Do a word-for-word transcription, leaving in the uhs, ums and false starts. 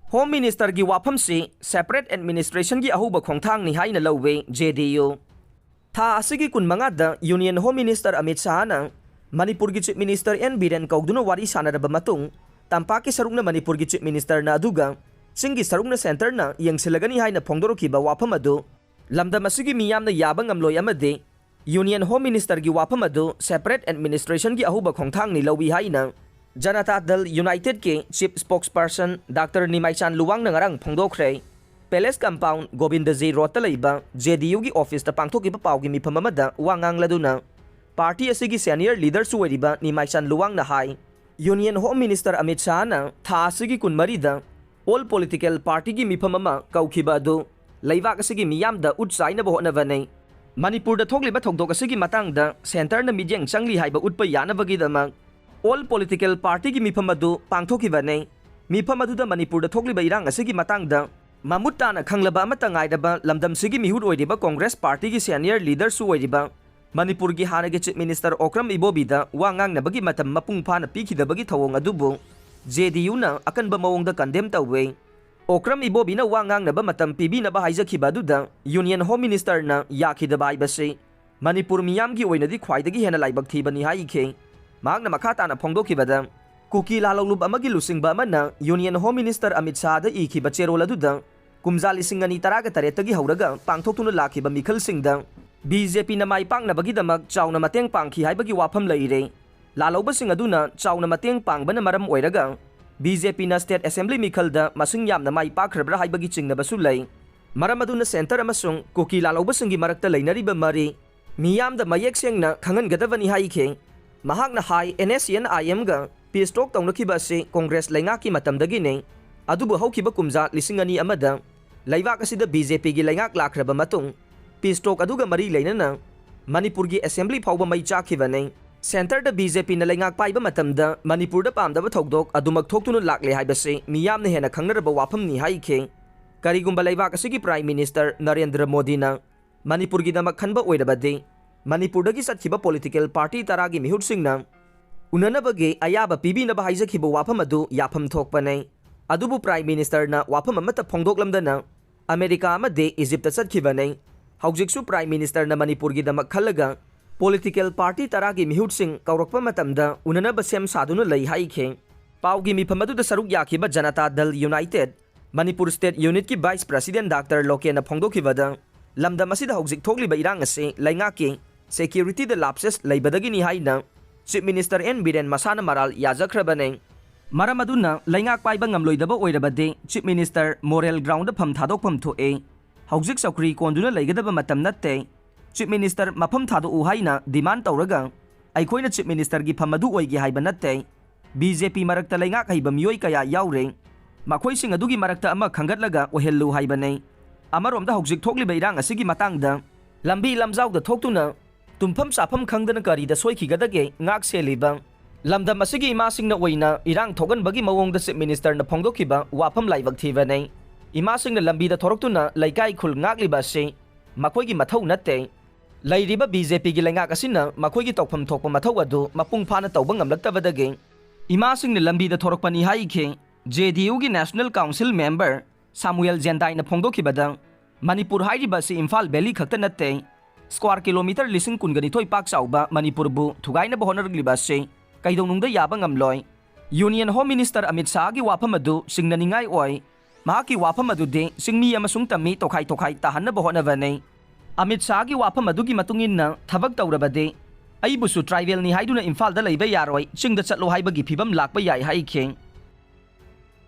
Home Ministerꯒꯤ ꯋꯥꯐꯝꯁꯤ separate administrationꯒꯤ ꯑꯍꯧꯕ ꯈꯣꯡꯊꯥꯡꯅꯤ ꯍꯥꯏꯅ ꯂꯧꯋꯦ ꯖꯦ ꯗꯤ ꯌꯨ꯫ ꯊꯥ ꯑꯁꯤꯒꯤ ꯀꯨꯟꯃꯉꯥꯗ Union Home Minister ꯑꯃꯤꯠ ꯁꯥꯍꯅ ꯃꯅꯤꯄꯨꯔꯒꯤ Chief Minister ꯑꯦꯟ ꯕꯤꯔꯦꯟ ꯀꯧꯗꯨꯅ ꯋꯥꯔꯤ ꯁꯥꯟꯅꯔꯕ ꯃꯇꯨꯡ, ꯇꯝꯄꯥꯛꯀꯤ ꯁꯔꯨꯛꯅ ꯃꯅꯤꯄꯨꯔꯒꯤ Chief Ministerꯅ ꯑꯗꯨꯒ ꯆꯤꯡꯒꯤ ꯁꯔꯨꯛꯅ Centreꯅ ꯌꯦꯡꯁꯤꯜꯂꯒꯅꯤ ꯍꯥꯏꯅ ꯐꯣꯡꯗꯣꯔꯛꯈꯤꯕ ꯋꯥꯐꯝ ꯑꯗꯨ ꯂꯝꯗꯝ ꯑꯁꯤꯒꯤ ꯃꯤꯌꯥꯝꯅ ꯌꯥꯕ ꯉꯝꯂꯣꯏ ꯑꯃꯗꯤ Union Home Ministerꯒꯤ ꯋꯥꯐꯝ ꯑꯗꯨ separate administrationꯒꯤ ꯑꯍꯧꯕ ꯈꯣꯡꯊꯥꯡꯅꯤ ꯂꯧꯏ ꯍꯥꯏꯅ ꯖꯅꯇꯥ ꯗꯜ Unitedꯀꯤ Chief Spokesperson Doctor ꯅꯤꯃꯥꯏꯆꯥꯟ ꯂꯨꯋꯥꯡꯅ ꯉꯔꯥꯡ ꯐꯣꯡꯗꯣꯛꯈ꯭ꯔꯦ꯫ Palace Compound, ꯒꯣꯕꯤꯟꯗꯖꯤ ꯔꯣꯗꯇ ꯂꯩꯕ ꯖꯦ ꯗꯤ ꯌꯨꯒꯤ ꯑꯣꯐꯤꯁꯇ ꯄꯥꯡꯊꯣꯛꯈꯤꯕ ꯄꯥꯎꯒꯤ ꯃꯤꯐꯝ ꯑꯃꯗ ꯋꯥ ꯉꯥꯡꯂꯗꯨꯅ, ꯄꯥꯔꯇꯤ ꯑꯁꯤꯒꯤ senior leaderꯁꯨ ꯑꯣꯏꯔꯤꯕ ꯅꯤꯃꯥꯏꯆꯥꯟ ꯂꯨꯋꯥꯡꯅ ꯍꯥꯏ, Union Home Minister ꯑꯃꯤꯠ ꯁꯥꯍꯅ ꯊꯥ ꯑꯁꯤꯒꯤ ꯀꯨꯟꯃꯔꯤꯗ all political partyꯒꯤ ꯃꯤꯐꯝ ꯑꯃ ꯀꯧꯈꯤꯕ ꯑꯗꯨ ꯂꯩꯕꯥꯛ ꯑꯁꯤꯒꯤ ꯃꯤꯌꯥꯝꯗ ꯎꯠ ꯆꯥꯏꯅꯕ ꯍꯣꯠꯅꯕꯅꯤ꯫ ꯃꯅꯤꯄꯨꯔꯗ ꯊꯣꯛꯂꯤꯕ ꯊꯧꯗꯣꯛ ꯑꯁꯤꯒꯤ ꯃꯇꯥꯡꯗ Centreꯅ ꯃꯤꯠꯌꯦꯡ ꯆꯪꯂꯤ ꯍꯥꯏꯕ ꯎꯠꯄ ꯌꯥꯅꯕꯒꯤꯗꯃꯛ all political partyꯒꯤ ꯃꯤꯐꯝ ꯑꯗꯨ ꯄꯥꯡꯊꯣꯛꯈꯤꯕꯅꯤ꯫ ꯃꯤꯐꯝ ꯑꯗꯨꯗ ꯃꯅꯤꯄꯨꯔꯗ ꯊꯣꯛꯂꯤꯕ ꯏꯔꯥꯡ ꯑꯁꯤꯒꯤ ꯃꯇꯥꯡꯗ ꯃꯃꯨꯠ ꯇꯥꯅ ꯈꯪꯂꯕ ꯑꯃꯠꯇ ꯉꯥꯏꯔꯕ ꯂꯝꯗꯝꯁꯤꯒꯤ ꯃꯤꯍꯨꯠ ꯑꯣꯏꯔꯤꯕ Congress partyꯒꯤ senior leaderꯁꯨ ꯑꯣꯏꯔꯤꯕ ꯃꯅꯤꯄꯨꯔꯒꯤ ꯍꯥꯟꯅꯒꯤ Chief Minister ꯑꯣꯀ꯭ꯔꯝ ꯏꯕꯣꯕꯤꯗ ꯋꯥ ꯉꯥꯡꯅꯕꯒꯤ ꯃꯇꯝ ꯃꯄꯨꯡ ꯐꯥꯅ ꯄꯤꯈꯤꯗꯕꯒꯤ ꯊꯧꯑꯣꯡ ꯑꯗꯨꯕꯨ ꯖꯦ ꯗꯤ ꯌꯨꯅ ꯑꯀꯟꯕ ꯃꯑꯣꯡꯗ condemn ꯇꯧꯏ꯫ ꯑꯣꯀ꯭ꯔꯝ ꯏꯕꯣꯕꯤꯅ ꯋꯥ ꯉꯥꯡꯅꯕ ꯃꯇꯝ ꯄꯤꯕꯤꯅꯕ ꯍꯥꯏꯖꯈꯤꯕ ꯑꯗꯨꯗ Union Home Ministerꯅ ꯌꯥꯈꯤꯗꯕ ꯍꯥꯏꯕꯁꯤ ꯃꯅꯤꯄꯨꯔ ꯃꯤꯌꯥꯝꯒꯤ ꯑꯣꯏꯅꯗꯤ ꯈ꯭ꯋꯥꯏꯗꯒꯤ ꯍꯦꯟꯅ ꯂꯥꯏꯕꯛ ꯊꯤꯕꯅꯤ ꯍꯥꯏꯈꯤ꯫ ꯃꯍꯥꯛꯅ ꯃꯈꯥ ꯇꯥꯅ ꯐꯣꯡꯗꯣꯛꯈꯤꯕꯗ, ꯀꯨꯀꯤ ꯂꯥꯜꯍꯧꯂꯨꯞ ꯑꯃꯒꯤ ꯂꯨꯆꯤꯡꯕ ꯑꯃꯅ Union Home Minister ꯑꯃꯤꯠ ꯁꯥꯍꯗ ꯏꯈꯤꯕ ꯆꯦꯔꯣꯜ ꯑꯗꯨꯗ ꯀꯨꯝꯖꯥ ꯂꯤꯁꯤꯡ ꯑꯅꯤ ꯇꯔꯥꯒ ꯇꯔꯦꯠꯇꯒꯤ ꯍꯧꯔꯒ ꯄꯥꯡꯊꯣꯛꯇꯨꯅ ꯂꯥꯛꯈꯤꯕ ꯃꯤꯈꯜꯁꯤꯡꯗ ꯕꯤ ꯖꯦ ꯄꯤꯅ ꯃꯥꯏ ꯄꯥꯛꯅꯕꯒꯤꯗꯃꯛ ꯆꯥꯎꯅ ꯃꯇꯦꯡ ꯄꯥꯡꯈꯤ ꯍꯥꯏꯕꯒꯤ ꯋꯥꯐꯝ ꯂꯩꯔꯦ꯫ ꯂꯥꯜꯍꯧꯕꯁꯤꯡ ꯑꯗꯨꯅ ꯆꯥꯎꯅ ꯃꯇꯦꯡ ꯄꯥꯡꯕꯅ ꯃꯔꯝ ꯑꯣꯏꯔꯒ ꯕꯤ ꯖꯦ ꯄꯤꯅ State Assembly ꯃꯤꯈꯜꯗ ꯃꯁꯤꯡ ꯌꯥꯝꯅ ꯃꯥꯏ ꯄꯥꯛꯈ꯭ꯔꯕ꯭ꯔꯥ ꯍꯥꯏꯕꯒꯤ ꯆꯤꯡꯅꯕꯁꯨ ꯂꯩ꯫ ꯃꯔꯝ ꯑꯗꯨꯅ Centre ꯑꯃꯁꯨꯡ ꯀꯨꯀꯤ ꯂꯥꯜꯍꯧꯕꯁꯤꯡꯒꯤ ꯃꯔꯛꯇ ꯂꯩꯅꯔꯤꯕ ꯃꯔꯤ ꯃꯤꯌꯥꯝꯗ ꯃꯌꯦꯛ ꯁꯦꯡꯅ ꯈꯪꯍꯟꯒꯗꯕꯅꯤ ꯍꯥꯏꯈꯤ꯫ ꯃꯍꯥꯛꯅ ꯍꯥꯏ, N S C N I ꯑꯦꯝꯒ peace talk ꯇꯧꯅꯈꯤꯕ ꯑꯁꯤ Congress ꯂꯩꯉꯥꯛꯀꯤ ꯃꯇꯝꯗꯒꯤꯅꯤ꯫ ꯑꯗꯨꯕꯨ ꯍꯧꯈꯤꯕ ꯀꯨꯝꯖꯥ ꯂꯤꯁꯤꯡ ꯑꯅꯤ ꯑꯃꯗ ꯂꯩꯕꯥꯛ ꯑꯁꯤꯗ ꯕꯤ ꯖꯦ ꯄꯤꯒꯤ ꯂꯩꯉꯥꯛ ꯂꯥꯛꯈ꯭ꯔꯕ ꯃꯇꯨꯡ peace talk ꯑꯗꯨꯒ ꯃꯔꯤ ꯂꯩꯅꯅ ꯃꯅꯤꯄꯨꯔꯒꯤ Assembly ꯐꯥꯎꯕ ꯃꯩ ꯆꯥꯛꯈꯤꯕꯅꯤ꯫ Centreꯗ ꯕꯤ ꯖꯦ ꯄꯤꯅ ꯂꯩꯉꯥꯛ ꯄꯥꯏꯕ ꯃꯇꯝꯗ ꯃꯅꯤꯄꯨꯔꯗ ꯄꯥꯝꯗꯕ ꯊꯧꯗꯣꯛ ꯑꯗꯨꯃꯛ ꯊꯣꯛꯇꯨꯅ ꯂꯥꯛꯂꯦ ꯍꯥꯏꯕꯁꯤ ꯃꯤꯌꯥꯝꯅ ꯍꯦꯟꯅ ꯈꯪꯅꯔꯕ ꯋꯥꯐꯝꯅꯤ ꯍꯥꯏꯈꯤ꯫ ꯀꯔꯤꯒꯨꯝꯕ ꯂꯩꯕꯥꯛ ꯑꯁꯤꯒꯤ Prime Minister ꯅꯔꯦꯟꯗ꯭ꯔ ꯃꯣꯗꯤꯅ ꯃꯅꯤꯄꯨꯔꯒꯤꯗꯃꯛ ꯈꯟꯕ ꯑꯣꯏꯔꯕꯗꯤ ꯃꯅꯤꯄꯨꯔꯗꯒꯤ ꯆꯠꯈꯤꯕ political party ꯇꯔꯥꯒꯤ ꯃꯤꯍꯨꯠꯁꯤꯡꯅ ꯎꯅꯅꯕꯒꯤ ꯑꯌꯥꯕ ꯄꯤꯕꯤꯅꯕ ꯍꯥꯏꯖꯈꯤꯕ ꯋꯥꯐꯝ ꯑꯗꯨ ꯌꯥꯐꯝ ꯊꯣꯛꯄꯅꯤ꯫ ꯑꯗꯨꯕꯨ Prime Ministerꯅ ꯋꯥꯐꯝ ꯑꯃꯠꯇ ꯐꯣꯡꯗꯣꯛꯂꯝꯗꯅ ꯑꯃꯦꯔꯤꯀꯥ ꯑꯃꯗꯤ ꯏꯖꯤꯞꯇ ꯆꯠꯈꯤꯕꯅꯤ꯫ ꯍꯧꯖꯤꯛꯁꯨ Prime Ministerꯅ ꯃꯅꯤꯄꯨꯔꯒꯤꯗꯃꯛ ꯈꯜꯂꯒ political party ꯇꯔꯥꯒꯤ ꯃꯤꯍꯨꯠꯁꯤꯡ ꯀꯧꯔꯛꯄ ꯃꯇꯝꯗ ꯎꯅꯅꯕ ꯁꯦꯝ ꯁꯥꯗꯨꯅ ꯂꯩ ꯍꯥꯏꯈꯤ꯫ ꯄꯥꯎꯒꯤ ꯃꯤꯐꯝ ꯑꯗꯨꯗ ꯁꯔꯨꯛ ꯌꯥꯈꯤꯕ ꯖꯅꯇꯥ ꯗꯜ United Manipur State Unitꯀꯤ Vice President Doctor ꯂꯣꯀꯦꯟꯅ ꯐꯣꯡꯗꯣꯛꯈꯤꯕꯗ, ꯂꯝꯗꯝ ꯑꯁꯤꯗ ꯍꯧꯖꯤꯛ ꯊꯣꯛꯂꯤꯕ ꯏꯔꯥꯡ ꯑꯁꯤ ꯂꯩꯉꯥꯛꯀꯤ securityꯗ lapses ꯂꯩꯕꯗꯒꯤꯅꯤ ꯍꯥꯏꯅ Chief Minister ꯑꯦꯟ ꯕꯤꯔꯦꯟ ꯃꯁꯥꯅ ꯃꯔꯥꯜ ꯌꯥꯖꯈ꯭ꯔꯕꯅꯤ꯫ ꯃꯔꯝ ꯑꯗꯨꯅ ꯂꯩꯉꯥꯛ ꯄꯥꯏꯕ ꯉꯝꯂꯣꯏꯗꯕ ꯑꯣꯏꯔꯕꯗꯤ Chief Minister moral groundꯗ ꯐꯝ ꯊꯥꯗꯣꯛꯐꯝ ꯊꯣꯛꯏ꯫ ꯍꯧꯖꯤꯛ ꯆꯧꯀ꯭ꯔꯤ ꯀꯣꯟꯗꯨꯅ ꯂꯩꯒꯗꯕ ꯃꯇꯝ ꯅꯠꯇꯦ꯫ Chief Minister ꯃꯐꯝ ꯊꯥꯗꯣꯛꯎ ꯍꯥꯏꯅ demand ꯇꯧꯔꯒ ꯑꯩꯈꯣꯏꯅ Chief Ministerꯒꯤ ꯐꯝ ꯑꯗꯨ ꯑꯣꯏꯒꯦ ꯍꯥꯏꯕ ꯅꯠꯇꯦ꯫ BJP ꯃꯔꯛꯇ ꯂꯩꯉꯥꯛ ꯍꯩꯕ ꯃꯤꯑꯣꯏ ꯀꯌꯥ ꯌꯥꯎꯔꯦ꯫ ꯃꯈꯣꯏꯁꯤꯡ ꯑꯗꯨꯒꯤ ꯃꯔꯛꯇ ꯑꯃ ꯈꯟꯒꯠꯂꯒ ꯑꯣꯏꯍꯜꯂꯨ ꯍꯥꯏꯕꯅꯤ꯫ ꯑꯃꯔꯣꯝꯗ ꯍꯧꯖꯤꯛ ꯊꯣꯛꯂꯤꯕ ꯏꯔꯥꯡ ꯑꯁꯤꯒꯤ ꯃꯇꯥꯡꯗ ꯂꯝꯕꯤ ꯂꯝꯖꯥꯎꯗ ꯊꯣꯛꯇꯨꯅ ꯇꯨꯝꯐꯝ ꯆꯥꯐꯝ ꯈꯪꯗꯅ ꯀꯔꯤꯗ ꯁꯣꯏꯈꯤꯒꯗꯒꯦ ꯉꯥꯛ ꯁꯦꯜꯂꯤꯕ ꯂꯝꯗꯝ ꯑꯁꯤꯒꯤ ꯏꯃꯥꯁꯤꯡꯅ ꯑꯣꯏꯅ ꯏꯔꯥꯡ ꯊꯣꯛꯍꯟꯕꯒꯤ ꯃꯑꯣꯡꯗ Chief Ministerꯅ ꯐꯣꯡꯗꯣꯛꯈꯤꯕ ꯋꯥꯐꯝ ꯂꯥꯏꯕꯛ ꯊꯤꯕꯅꯤ꯫ ꯏꯃꯥꯁꯤꯡꯅ ꯂꯝꯕꯤꯗ ꯊꯣꯔꯛꯇꯨꯅ ꯂꯩꯀꯥꯏ ꯈꯨꯜ ꯉꯥꯛꯂꯤꯕ ꯑꯁꯤ ꯃꯈꯣꯏꯒꯤ ꯃꯊꯧ ꯅꯠꯇꯦ꯫ ꯂꯩꯔꯤꯕ BJPꯒꯤ ꯂꯩꯉꯥꯛ ꯑꯁꯤꯅ ꯃꯈꯣꯏꯒꯤ ꯇꯧꯐꯝ ꯊꯣꯛꯄ ꯃꯊꯧ ꯑꯗꯨ ꯃꯄꯨꯡ ꯐꯥꯅ ꯇꯧꯕ ꯉꯝꯂꯛꯇꯕꯗꯒꯤ ꯏꯃꯥꯁꯤꯡꯅ ꯂꯝꯕꯤꯗ ꯊꯣꯔꯛꯄꯅꯤ ꯍꯥꯏꯈꯤ꯫ JDUꯒꯤ National Council member ꯁꯥꯃꯨꯑꯦꯜ ꯖꯦꯟꯗꯥꯏꯅ ꯐꯣꯡꯗꯣꯛꯈꯤꯕꯗ, ꯃꯅꯤꯄꯨꯔ ꯍꯥꯏꯔꯤꯕ ꯑꯁꯤ ꯏꯝꯐꯥꯜ Valley ꯈꯛꯇ ꯅꯠꯇꯦ꯫ Square kilometre ꯂꯤꯁꯤꯡ ꯀꯨꯟꯒ ꯅꯤꯊꯣꯏ ꯄꯥꯛ ꯆꯥꯎꯕ ꯃꯅꯤꯄꯨꯔꯕꯨ ꯊꯨꯒꯥꯏꯅꯕ ꯍꯣꯠꯅꯔꯛꯂꯤꯕ ꯑꯁꯤ ꯀꯩꯗꯧꯅꯨꯡꯗ ꯌꯥꯕ ꯉꯝꯂꯣꯏ꯫ Union Home Minister ꯑꯃꯤꯠ ꯁꯥꯍꯒꯤ ꯋꯥꯐꯝ ꯑꯗꯨ ꯁꯤꯡꯅꯅꯤꯡꯉꯥꯏ ꯑꯣꯏ꯫ ꯃꯍꯥꯛꯀꯤ ꯋꯥꯐꯝ ꯑꯗꯨꯗꯤ ꯆꯤꯡꯃꯤ ꯑꯃꯁꯨꯡ ꯇꯝꯃꯤ ꯇꯣꯈꯥꯏ ꯇꯣꯈꯥꯏ ꯇꯥꯍꯟꯅꯕ ꯍꯣꯠꯅꯕꯅꯤ꯫ ꯑꯃꯤꯠ ꯁꯥꯍꯒꯤ ꯋꯥꯐꯝ ꯑꯗꯨꯒꯤ ꯃꯇꯨꯡ ꯏꯟꯅ ꯊꯕꯛ ꯇꯧꯔꯕꯗꯤ ꯑꯩꯕꯨꯁꯨ tribalꯅꯤ ꯍꯥꯏꯗꯨꯅ ꯏꯝꯐꯥꯜꯗ ꯂꯩꯕ ꯌꯥꯔꯣꯏ, ꯆꯤꯡꯗ ꯆꯠꯂꯣ ꯍꯥꯏꯕꯒꯤ ꯐꯤꯕꯝ ꯂꯥꯛꯄ ꯌꯥꯏ ꯍꯥꯏꯈꯤ꯫